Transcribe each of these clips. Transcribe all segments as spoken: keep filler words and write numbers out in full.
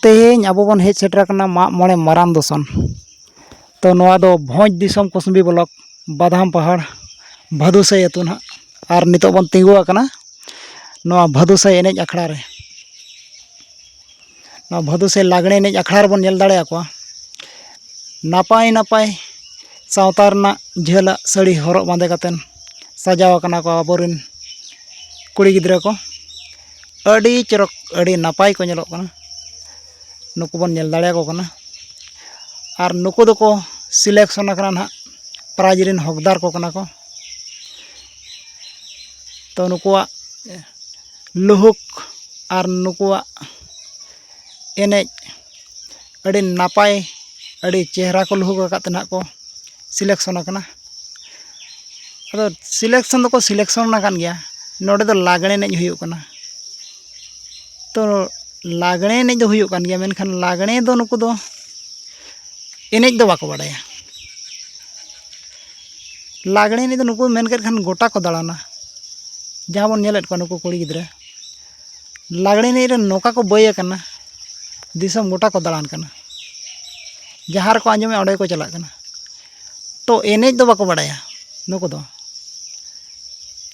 ᱛᱮᱦᱮᱧ ᱟᱵᱚ ᱵᱚᱱ ᱦᱮᱡ ᱥᱮᱴᱮᱨ ᱟᱠᱟᱱᱟ ᱢᱟᱜ ᱢᱚᱬᱮ ᱢᱟᱨᱟᱝ ᱫᱚᱥᱚᱱ᱾ ᱛᱚ, ᱱᱚᱣᱟ ᱫᱚ ᱵᱷᱚᱸᱡᱽ ᱫᱤᱥᱚᱢ ᱠᱩᱥᱵᱤ ᱵᱞᱚᱠ, ᱵᱟᱫᱷᱟᱢ ᱯᱟᱦᱟᱲ, ᱵᱷᱟᱫᱩᱥᱟᱹᱭ ᱟᱹᱛᱩ ᱱᱟᱦᱟᱜ᱾ ᱟᱨ ᱱᱤᱛᱚᱜ ᱵᱚᱱ ᱛᱤᱸᱜᱩ ᱟᱠᱟᱱᱟ ᱱᱚᱣᱟ ᱵᱷᱟᱫᱩᱥᱟᱹᱭ ᱮᱱᱮᱡ ᱟᱠᱷᱲᱟ ᱨᱮ᱾ ᱱᱚᱣᱟ ᱵᱷᱟᱫᱩᱥᱟᱹᱭ ᱞᱟᱜᱽᱬᱮ ᱮᱱᱮᱡ ᱟᱠᱷᱲᱟ ᱨᱮᱵᱚᱱ ᱧᱮᱞ ᱫᱟᱲᱮᱭᱟᱠᱚᱣᱟ ᱱᱟᱯᱟᱭ ᱱᱟᱯᱟᱭ ᱥᱟᱶᱛᱟ ᱨᱮᱱᱟᱜ ᱡᱷᱟᱹᱞᱟᱜ ᱥᱟᱹᱲᱤ ᱦᱚᱨᱚᱜ ᱵᱟᱸᱫᱮ ᱠᱟᱛᱮᱫ ᱥᱟᱡᱟᱣ ᱟᱠᱟᱱᱟ ᱠᱚ ᱟᱵᱚᱨᱮᱱ ᱠᱩᱲᱤ ᱜᱤᱫᱽᱨᱟᱹ ᱠᱚ᱾ ᱟᱹᱰᱤ ᱪᱚᱨᱚᱠ, ᱟᱹᱰᱤ ᱱᱟᱯᱟᱭ ᱠᱚ ᱧᱮᱞᱚᱜ ᱠᱟᱱᱟ᱾ ᱱᱩᱠᱩ ᱵᱚᱱ ᱧᱮᱞ ᱫᱟᱲᱮᱭᱟᱠᱚ ᱠᱟᱱᱟ᱾ ᱟᱨ ᱱᱩᱠᱩ ᱫᱚᱠᱚ ᱥᱤᱞᱮᱠᱥᱚᱱ ᱟᱠᱟᱱᱟ ᱱᱟᱦᱟᱜ, ᱯᱨᱟᱭᱤᱡᱽ ᱨᱮᱱ ᱦᱚᱠᱫᱟᱨ ᱠᱚ ᱠᱟᱱᱟ ᱠᱚ᱾ ᱛᱚ, ᱱᱩᱠᱩᱣᱟᱜ ᱞᱩᱦᱩᱠ ᱟᱨ ᱱᱩᱠᱩᱣᱟᱜ ᱮᱱᱮᱡ ᱟᱹᱰᱤ ᱱᱟᱯᱟᱭ, ᱟᱹᱰᱤ ᱪᱮᱦᱨᱟ ᱠᱚ ᱞᱩᱦᱩᱠ ᱟᱠᱟᱫ ᱛᱮ ᱱᱟᱦᱟᱜ ᱠᱚ ᱥᱤᱞᱮᱠᱥᱚᱱ ᱟᱠᱟᱱᱟ᱾ ᱟᱫᱚ ᱥᱤᱞᱮᱠᱥᱚᱱ ᱫᱚᱠᱚ ᱥᱤᱞᱮᱠᱥᱚᱱ ᱟᱠᱟᱱ ᱜᱮᱭᱟ᱾ ᱱᱚᱰᱮ ᱫᱚ ᱞᱟᱜᱽᱬᱮ ᱮᱱᱮᱡ ᱦᱩᱭᱩᱜ ᱠᱟᱱᱟ᱾ ᱛᱚ, ᱞᱟᱜᱽᱬᱮ ᱮᱱᱮᱡ ᱫᱚ ᱦᱩᱭᱩᱜ ᱠᱟᱱ ᱜᱮᱭᱟ, ᱢᱮᱱᱠᱷᱟᱱ ᱞᱟᱜᱽᱬᱮ ᱫᱚ ᱱᱩᱠᱩ ᱫᱚ ᱮᱱᱮᱡ ᱫᱚ ᱵᱟᱠᱚ ᱵᱟᱰᱟᱭᱟ᱾ ᱞᱟᱜᱽᱬᱮ ᱮᱱᱮᱡ ᱫᱚ ᱱᱩᱠᱩ ᱢᱮᱱ ᱠᱮᱫ ᱠᱷᱟᱱ ᱜᱚᱴᱟ ᱠᱚ ᱫᱟᱬᱟᱱᱟ᱾ ᱡᱟᱦᱟᱸ ᱵᱚᱱ ᱧᱮᱞᱮᱫ ᱠᱚᱣᱟ, ᱱᱩᱠᱩ ᱠᱩᱲᱤ ᱜᱤᱫᱽᱨᱟᱹ ᱞᱟᱜᱽᱬᱮ ᱮᱱᱮᱡ ᱨᱮ ᱱᱚᱝᱠᱟ ᱠᱚ ᱵᱟᱹᱭ ᱟᱠᱟᱱᱟ, ᱫᱤᱥᱚᱢ ᱜᱚᱴᱟ ᱠᱚ ᱫᱟᱬᱟᱱ ᱠᱟᱱᱟ᱾ ᱡᱟᱦᱟᱸ ᱨᱮᱠᱚ ᱟᱸᱡᱚᱢᱮᱫᱼᱟ, ᱚᱸᱰᱮ ᱜᱮᱠᱚ ᱪᱟᱞᱟᱜ ᱠᱟᱱᱟ᱾ ᱛᱚ, ᱮᱱᱮᱡ ᱫᱚ ᱵᱟᱠᱚ ᱵᱟᱰᱟᱭᱟ ᱱᱩᱠᱩ ᱫᱚ᱾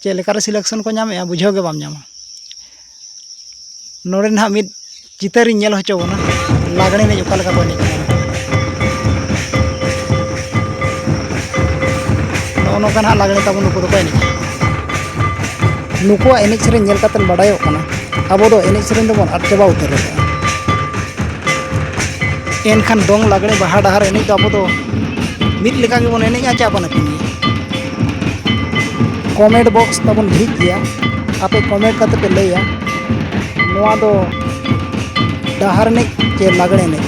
ᱪᱮᱫ ᱞᱮᱠᱟᱨᱮ ᱥᱤᱞᱮᱠᱥᱚᱱ ᱠᱚ ᱧᱟᱢᱮᱫᱼᱟ, ᱵᱩᱡᱷᱟᱹᱣ ᱜᱮ ᱵᱟᱢ ᱧᱟᱢᱟ᱾ ᱱᱚᱰᱮ ᱱᱟᱦᱟᱜ ᱢᱤᱫ ᱪᱤᱛᱟᱹᱨᱤᱧ ᱧᱮᱞ ᱦᱚᱪᱚ ᱵᱚᱱᱟ, ᱞᱟᱜᱽᱬᱮ ᱮᱱᱮᱡ ᱚᱠᱟ ᱞᱮᱠᱟ ᱠᱚ ᱮᱱᱮᱡ ᱠᱟᱱᱟ᱾ ᱱᱚᱜᱼᱚ ᱱᱚᱝᱠᱟ ᱱᱟᱦᱟᱜ ᱞᱟᱜᱽᱬᱮ ᱛᱟᱵᱚᱱ ᱱᱩᱠᱩ ᱫᱚᱠᱚ ᱮᱱᱮᱡᱼᱟ᱾ ᱱᱩᱠᱩᱣᱟᱜ ᱮᱱᱮᱡ ᱥᱮᱨᱮᱧ ᱧᱮᱞ ᱠᱟᱛᱮᱫ ᱵᱟᱰᱟᱭᱚᱜ ᱠᱟᱱᱟ, ᱟᱵᱚ ᱫᱚ ᱮᱱᱮᱡ ᱥᱮᱨᱮᱧ ᱫᱚᱵᱚᱱ ᱟᱫ ᱪᱟᱵᱟ ᱩᱛᱟᱹᱨ ᱟᱠᱟᱫᱼᱟ᱾ ᱮᱱᱠᱷᱟᱱ ᱫᱚᱝ, ᱞᱟᱜᱽᱬᱮ, ᱵᱟᱦᱟ, ᱰᱟᱦᱟᱨ ᱮᱱᱮᱡ ᱫᱚ ᱟᱵᱚ ᱫᱚ ᱢᱤᱫ ᱞᱮᱠᱟ ᱜᱮᱵᱚᱱ ᱮᱱᱮᱡᱼᱟ ᱪᱮ ᱟᱯᱟᱱ ᱟᱹᱯᱤᱱ ᱜᱮ? ᱠᱚᱢᱮᱱᱴ ᱵᱚᱠᱥ ᱛᱟᱵᱚᱱ ᱡᱷᱤᱡ ᱜᱮᱭᱟ, ᱟᱯᱮ ᱠᱚᱢᱮᱱᱴ ᱠᱟᱛᱮ ᱯᱮ ᱞᱟᱹᱭᱟ, ᱱᱚᱣᱟ ᱫᱚ ᱰᱟᱦᱟᱨ ᱮᱱᱮᱡ ᱪᱮ ᱞᱟᱜᱽᱬᱮ ᱮᱱᱮᱡ?